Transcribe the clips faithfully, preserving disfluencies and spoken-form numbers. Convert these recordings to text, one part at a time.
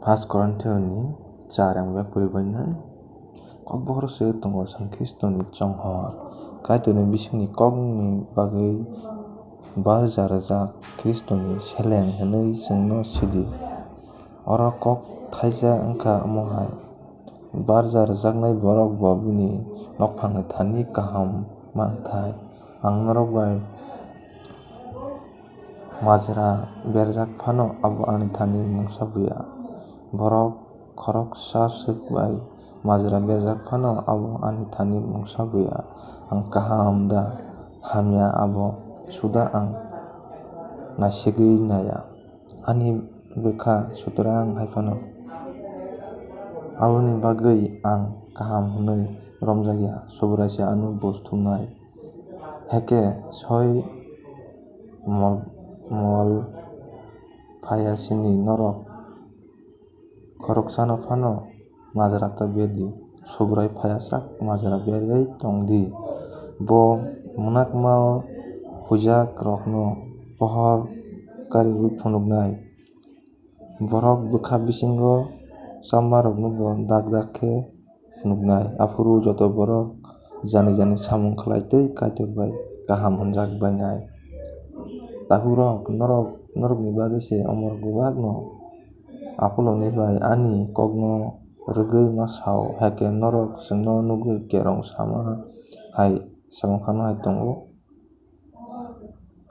First Korinthoni char ang bek poribainai. Kokbohoro se tongo chwng Khristoni chonghor. Kaitorni bisingni kokni bagwi barja rwjak Khristoni seleng hwnwi chwngno sidi. Oro kok thaisa wngkha omo hai. Barja rwjaknai borok bo bini nokphangni thani kaham manthai. Ang norok bai majra berjak phano abo ani thani mungsa buya. Borok khoroksa swk bai majra berjak phano abo ani thani mungsa buya. Ang kaham da hamya abo suda ang naisigwi naiya. Ani bwkha sutrang hai phano. Aboni bagwi ang kaham hwnwi romjakya, Subraisa ano buj thumnai. Heke soi mol, mol phaya sini norok khoroksano phano majra ta berdi. Subrai phaya sak majra berwi tongdi. Bo mwnakmao huijakrokno pohor kariui phunuknai. Borok bwkha bisingo chammarokno bo dak dak khe phunuknai. Aphuru joto borok jani jani samung khlai tei Kaitor bai kaham hwnjak bainai. Takhukrok, norok, norokni bagwi se omorok bebakno Apoloni bai ani kokno rwgwi ma sao, heke norok chwngno nugwi kerong sama hai samung khano hai tongo.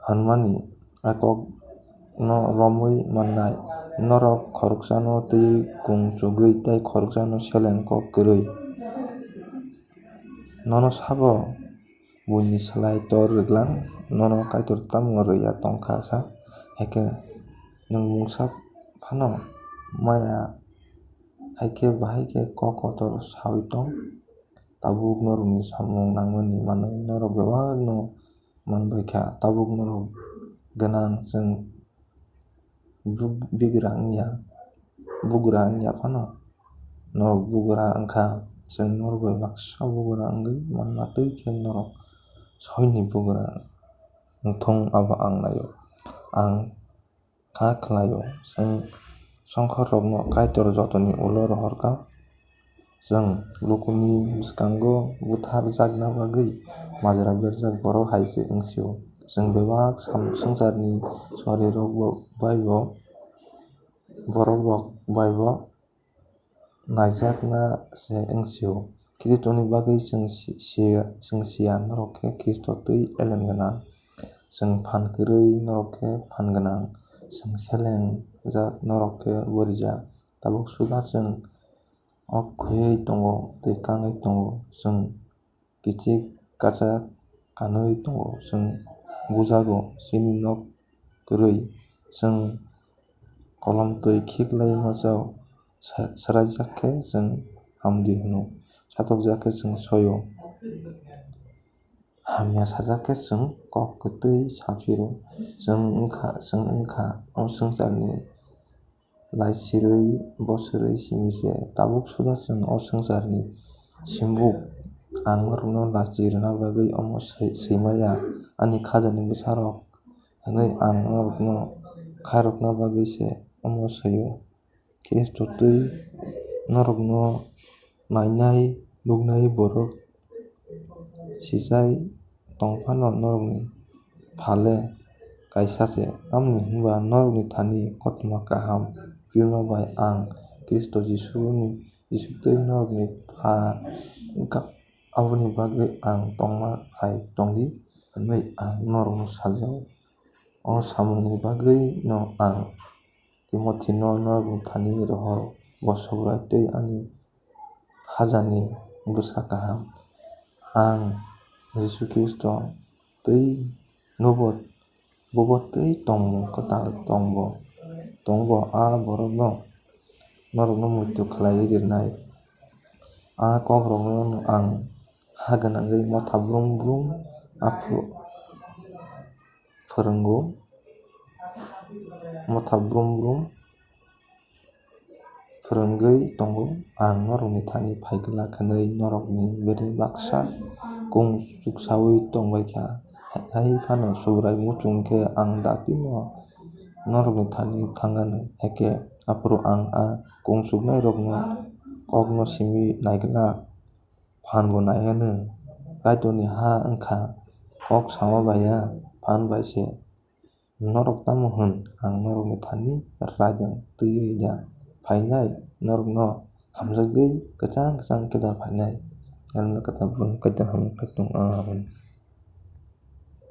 Hwnmani a kokno romwi mannai. Norok khoroksano twi kung chugwi tei khoroksano seleng kok kwrwi. Nono sabo buini slai tor rwgwlang, nono Kaitor tamo rwya tongkha sa, heke nwng mungsa phano maya hai khe bahai khe kok kotor saui tong. Tabuk norokni samung nangmani manwi norok bebakno man bai kha. Tabuk norok gwnang, chwng bug-, bigra wngya, bugra wngya phano norok bugra wngkha. Chwng norok bai baksa bugra wngwi manna twi khe norok soini bugra wngthung, abo ang naio. Ang kha khlaio. Chwng songkhorrokno Kaitor jotoni ulo rohorkha. Chwng lukuni bwskango butharjakna bagwi majra berjak borok hai se wngsio. Chwng bebak sam-, swngcharni sorirok bo-, bai bo, borok rok bai bo naijakna se wngsio. Khristoni bagwi chwng si-, si-, chwng siya, norok khe Khristo twi elem gwnang. Chwng phan kwrwi, norok khe phan gwnang. Chwng selengjak, norok khe borijak. Tabuk suda chwng ok khuyui tongo tei kangwi tongo. Chwng kichik kachak kanwi tongo, chwng bujago, chini nok kwrwi. Chwng kolom twi khiklai machao, sa-, swraijak khe chwng hamdi hwno, satokjak khe chwng soio, hamya sajak khe chwng kok kwtwi saphiro. Chwng wngkha, chwng wngkha o swngcharni laisirwi bosirwi simi se. Tabuk suda chwng o swngcharni simbuk ang norokno lachi rwna bagwi omo swi-, swimaya, ani khajani bwsarok hwnwi ang norokno khairokna bagwi se omo swio. Khristo twi norokno nainai nuknai borok sichai tong phano norokni phale kaisa se, tamni hwnba norokni thani kothoma kaham pima bai ang Khristo Jisuni, Jisu twi norokni pha wngkha. Aboni bagwi ang tongma hai tongdi hwnwi ang norokno sajao. O samungni bagwino ang Timothino norokni thani rohor, bo Subrai tei ani hajani bwsa kaham. Ang Jisu Khristo twi nubo, bubo twi tongmung kwtal tongbo, tongbo a borokno norokno muitu khlaiwi rinai. A kokrokno ang ha gwnangwi motha brum brum aphu phwrwngo, motha brum brum phwrwngwi tongo. Ang norokni thani phai glak hwnwi norokni bwrwi baksa kung chuksaui tong bai kha. Hai phano Subrai muchung khe ang datino norokni thani thang anw, hakhe Aphuru ang a kung chuknairokno kokno simi nai glak, phanbo nai anw. Kaitorni ha wng kha kok sama bai ya, phan bai se. Norok tamo hwn ang norokni thani raidang twiwi da phainai, norokno hamjagwi kwchang kwchang khe da phainai? Ang no kwtal bukhuk kaitor hamjak tong, ah, hwn.